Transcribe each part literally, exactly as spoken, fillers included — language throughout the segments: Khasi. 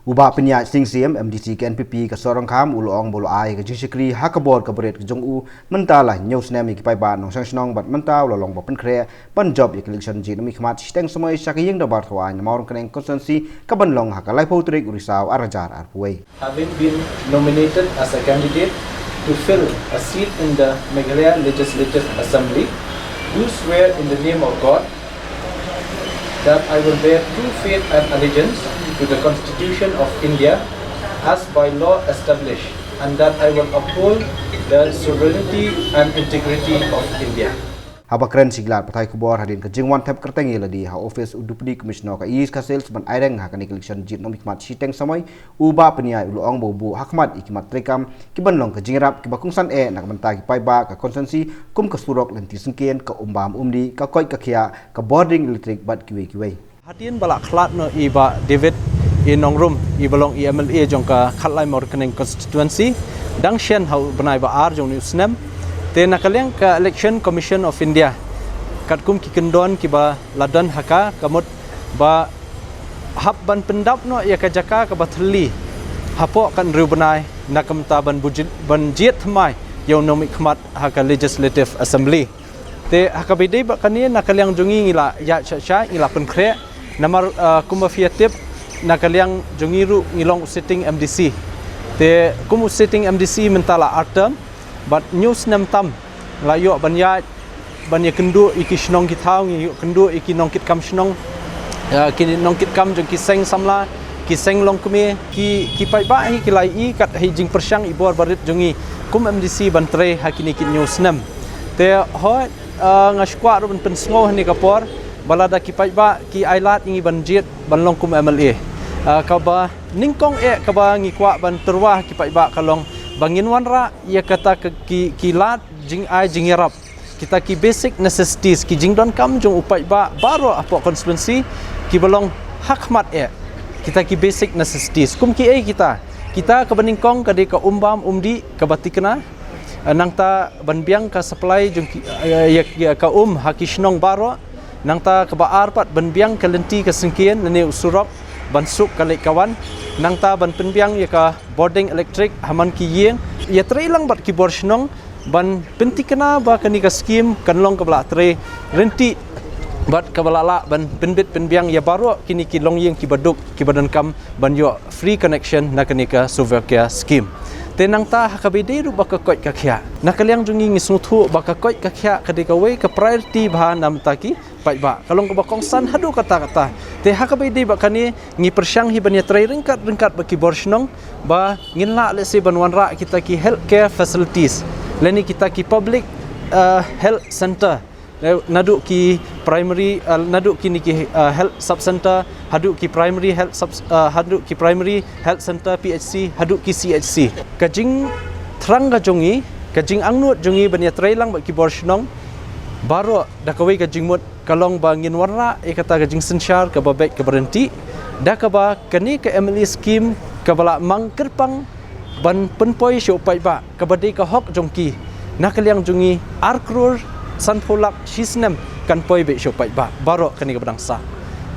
U Bah Pynïaid Sing Syiem, M D C ka N P P ka Sohryngkham, u la ong ba u la ai ka jingshakri ha ka bor ka barit ka jong u mynta la hynñiew snem ïa ki paidbah nongshong shnong bad mynta u la long ba pynkhreh ban jop ïa ka election jied nomikhmat shiteng samoi sha ka ïing dorbar thaw aiñ na Mawryngkneng constituency ka ban long ha ka laiphew tarik u Risaw arhajar arphew wei. Having been nominated as a candidate to fill a seat in the Meghalaya Legislative Assembly, do swear in the name of God that I will bear true faith and allegiance to the Constitution of India as by law established, and that I will uphold the sovereignty and integrity of India. Haba kren sha ki lad pathai khubor hadien ka jingwan thep kyrteng ïa lade ha office u Deputy Commissioner ka East Khasi Hills ban aireng ha kane ka election jied nomikhmat shiteng samoi, u Bah Pynïaid u la ong ba u buh ha khmat ïa ki mat treikam ki ban long ka jingïarap kiba kongsan eh na ka bynta ki paidbah ka constituency kum ka surok lynti syngkien, ka umbam umdih, ka koit ka khiah, ka bording elektrik bad kiwei kiwei. Hadien ba la khlad noh i Bah David i Nongrum i ba long i M L A jong ka Khatlai Mawryngkneng constituency dang shen ha u bnai ba ar jong une u snem, te na ka liang ka Election Commission of India katkum ki kyndon kiba la don ha ka, ka mut ba hap ban pyndap noh ïa ka jaka kaba thylli hapoh ka hynriew bnai na ka bynta ban bujied, ban jied thymmai ïa u nongmihkhmat ha ka Legislative Assembly. Te ha kaba ïadei bad kane na ka liang jong ngi ngi la ïaid shah shah, ngi la pynkhreh namar, ah, kumba phi ïa tip na ka liang jong ngi ruh ngi long u sitting M D C. Te kum u sitting M D C mynta la ar term bad hynñiew snem tam la ïoh ban ïaid ban ïakynduh ïa ki shnong ki thaw, ngi ïakynduh ïa ki nongkitkam shnong, ah, ki nongkitkam jong ki seng samla, ki seng longkmie, ki, ki paidbah hi ki la ïohi kat ha i jingpyrshang i bor barit jong ngi kum M D C ban trei ha kine ki hynñiew snem. Te hooid, ah, nga sngewkwah ruh ban pynsngew ha kane ka por ba lada ki paidbah ki ai lad ïa ngi ban jied ban long kum M L A, ah, kaba nyngkong eh kaba ngi kwah ban tyrwa ha ki paidbah ka long ba ngin wanrah ïa kata ka, ki, ki lad jingai jingïarap, kita ki basic necessities, ki jingdonkam jong u paidbah baroh hapoh constituency kiba long ha khmat eh. Kita ki basic necessities kum kiei kita? Kita kaba nyngkong ka dei ka umbam umdih kaba thikna, eh, nangta ban biang ka supply jong ki, eh, ïa, ïa ka um ha ki shnong baroh. Nangta kaba ar pat ban biang ka lynti ka syngkien lane u surok ban suk ka leit ka wan. Nangta ban pynbiang ïa ka bording elektrik ha man ki ïing. Ïatrei lang bad ki bor shnong ban pynthikna ba kane ka skim kan long kaba la trei ryntih bad kaba la lah ban pynbit pynbiang ïa baroh kine ki longïing kiba duk kiba donkam ban ïoh free connection na kane ka Slovakia scheme. Te nangta ha kaba ïadei ruh bad ka koit ka khiah, na ka liang jong ngi ngi sngewthuh ba ka koit ka khiah ka dei kawei ka priority bha na bynta ki paidbah, ka long kaba kongsan haduh katta katta. Te ha kaba ïadei bad kane ngi pyrshang hi ban ïatrei ryngkat ryngkat bad ki bor shnong ba ngin lah lehse ban wanrah kita ki health care facilities lane kita ki public, eh, health center. Eh, naduh ki primary, eh, naduh kine ki, eh, health sub center haduh ki primary health sub, eh, haduh ki primary health center, P H C, haduh ki C H C. Ka jingthrang ka jong ngi, ka jingangnud jong ngi ban ïatrei lang bad ki bor shnong baroh da kawei ka jingmut ka long ba ngin wanrah ïa kata ka jingsynshar kaba beit kaba ryntih da kaba kane ka M L A scheme kaba la mang kyrpang ban pynpoi sha u paidbah kaba dei ka hok jong ki. Na ka liang jong ngi ar klur sanphew lak shi snem kan poi beit sha u paidbah baroh kane kaba dang sah.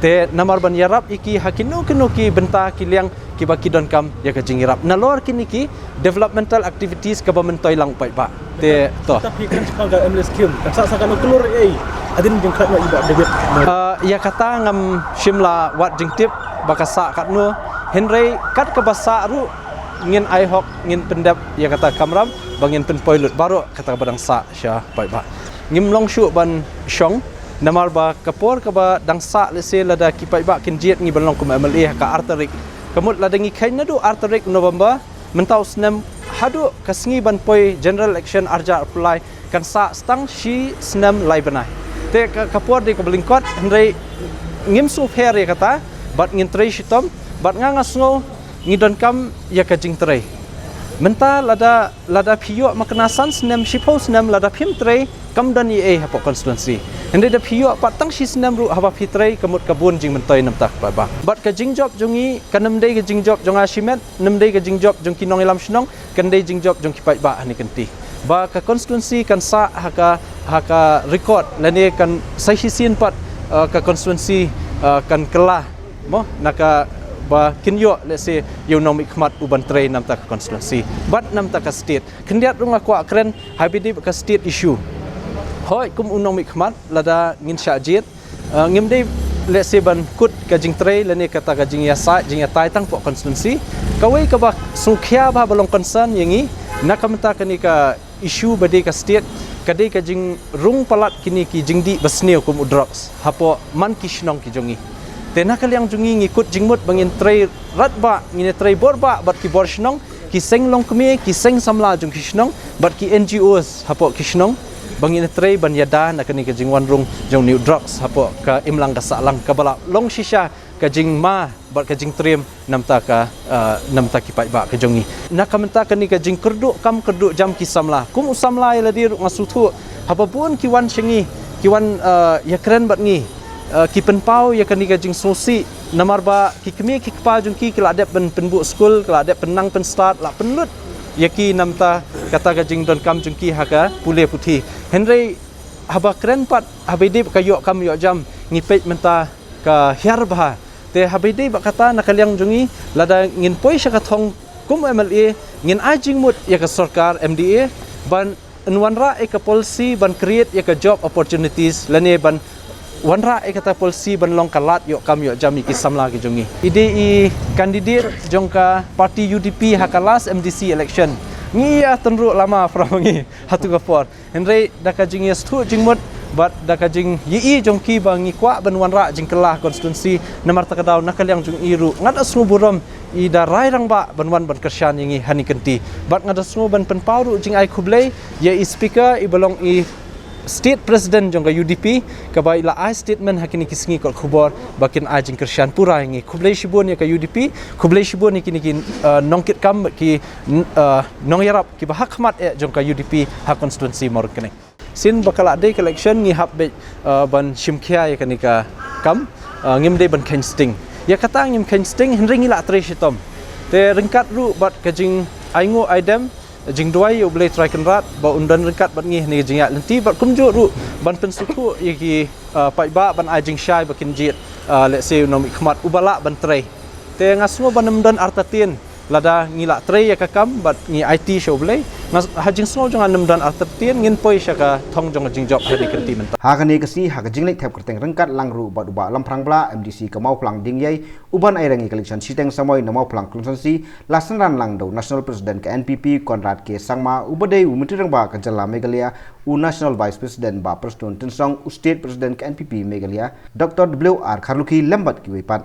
Te namar ban ïarap ïa ki ha kino kino ki bynta ki liang kiba ki donkam ïa ka jingïarap nalor kine ki developmental activities kaba myntoi lang u paidbah. Te to. Kata phi kren shaphang ka M L A scheme kan sah sa katno klur ei hadien jingkhlad noh i Bah David. Ah, ïa kata ngam shym la wad jingtip ba ka sah katno, hynrei kat kaba sah ruh ngin ai hok, ngin pyndep ïa kata kamram ba ngin pynpoi lut baroh kata kaba dang sah sha paidbah. Ngim long shuh ban shong namar ba ka por kaba dang sah lehse lada ki paidbah kin jied ngi ban long kum M L A ha ka ar tarik. Ka mut lada ngi kheiñ naduh ar tarik November mynta u snem haduh ka sngi ban poi general election arhajar arphew lai kan sah tang shi snem lai bnai. Te ka, ka por dei kaba lyngkot, hynrei ngim sngewpher ïa kata bad ngin trei shitom bad nga nga sngew ngi donkam ïa ka jingtrei. Mynta lada, lada phi ïoh makna san snem, shiphew snem lada phim trei kam don ei ei hapoh constituency. Hynrei da phi ïoh pat tang shi snem ruh haba phi trei ka mut ka bun jingmyntoi na bynta ki paidbah. Bad ka jingjop jong ngi kan ym dei ka jingjop jong nga shimet, ym dei ka jingjop jong ki nongïalam shnong, kan dei jingjop jong ki paidbah ha kane ka lynti. Ba ka constituency kan sah ha ka, ha ka record lane kan sa shisien pat, eh, ka constituency, eh, kan kylla mo na ka ba kin ïoh, let's say, ïa u nongmihkhmat u ban trei namta ka constituency bad namta ka state. Khyndiat ruh nga kwah kren ha ba ïadei bad ka state issue. Hooid, kum u nongmihkhmat, lada ngin shah jied, uh, ngim dei, let's say, ban kut ka jingtrei lane kata ka jingïasaid jingïatai tang hapoh constituency. Kawei kaba sngewkhia bha ba long concern ïa ngi na ka bynta kane ka issue ba dei ka state, ka dei ka jingrung palat kine ki jingdih ba sniew kum u drugs hapoh man ki shnong ki jong ngi. Te na ka liang jong ngi, ngi kut jingmut ba ngin trei radbah, ngin trei borbah bad ki bor shnong, ki seng longkmie, ki seng samla jong ki shnong bad ki N G Os hapoh ki shnong, ba ngin trei ban ïada na kane ka jingwanrung jong une u drugs hapoh ka imlang ka sahlang, kaba la long shisha ka jingma bad ka jingtriem namta ka, uh, namta ki paidbah ki jong ngi. Na ka bynta kane ka jingkyrduh kam kyrduh jam ki samla, kum u samla ïa lade ruh nga sngewthuh, haba bun ki wan sha ngi, ki wan, uh, ïakren bad ngi, uh, ki pynpaw ïa kane ka jingsngewsih, namar ba ki kmie ki kpa jong ki ki la dep pyn- pynbuh skul, ki la dep pynnang pynstad, la pynlut ïa ki namta kata ka jingdonkam jong ki ha ka pule puthi. Hynrei haba kren pat ha ba ïadei bad ka ïoh kam ïoh jam, ngi peit mynta ka hiar bha. Te ha ba ïadei bad kata, na ka liang jong ngi, lada ngin poi sha ka thong kum M L A, ngin ai jingmut ïa ka sorkar M D A ban wanrah ïa ka policy ban create ïa ka job opportunities lane ban wanrah ïa kata policy ban long ka lad ïoh kam ïoh jam ïa ki samla ki jong ngi. I dei i candidate jong ka party U D P ha ka last M D C election. Ngi ïa tynruh lama para ngi ha tu ka por. Hynrei da ka jingïasngewthuh jingmut bad da ka jingïohi jong ki ba ngi kwah ban wanrah jingkylla constituency, namar kata ka daw na ka liang jong i ruh nga da sngew burom, i da rai rangbah ban wan ban kyrshan ïa ngi ha kane ka kynti. Bad nga da sngew ban pynpaw ruh jingai khublei ïa i speaker, i ba long i state president jong ka U D P, kaba i la ai statement ha kine ki sngi kot khubor ba kin ai jingkyrshan pura ïa ngi. Khublei shibun ïa ka U D P, khublei shibun ïa kine ki, uh, nongkitkam, ki, uh, nongïarap kiba ha khmat eh jong ka U D P ha constituency Mawryngkneng. Sien ba ka la dei ka election ngi hap beit, uh, ban shim khia ïa kane ka kam, uh, ngim dei ban kheiñ sting. Ïa kata ngim kheiñ sting, hynrei ngi la trei shitom. Te ryngkat ruh bad ka jingainguh aidem, jingduwai ïa U Blei Trai Kynrad ba un don ryngkat bad ngi ha kane ka jingïaid lynti, bad kumjuh ruh ban pynsngewthuh ïa ki, uh, paidbah ban ai jingshai ba kin jied, uh, let's say, u nongmihkhmat uba lah ban trei. Te nga sngew ban ym don artatien, lada ngi la trei ïa ka kam bad ngi aiti sha U Blei, nga s- ha jingsngew jong nga ym don artatien ngin poi sha ka thong jong ka jingjop ha kane ka kynti mynta. Ha kane ka sngi, ha ka jingleit thep kyrteng ryngkat lang ruh bad u Bah Lamphrang Blah, M D C ka Mawphlang Dingïai, u ban ïeng ha ka election shiteng samoi na Mawphlang constituency, la synran lang da u National President ka N P P Conrad K Sangma, uba dei u Myntri Rangbah ka jylla Meghalaya, u National Vice President Bah Prestone Tynsong, u State President ka N P P Meghalaya Doctor W R Kharlukhi lem bad kiwei pat.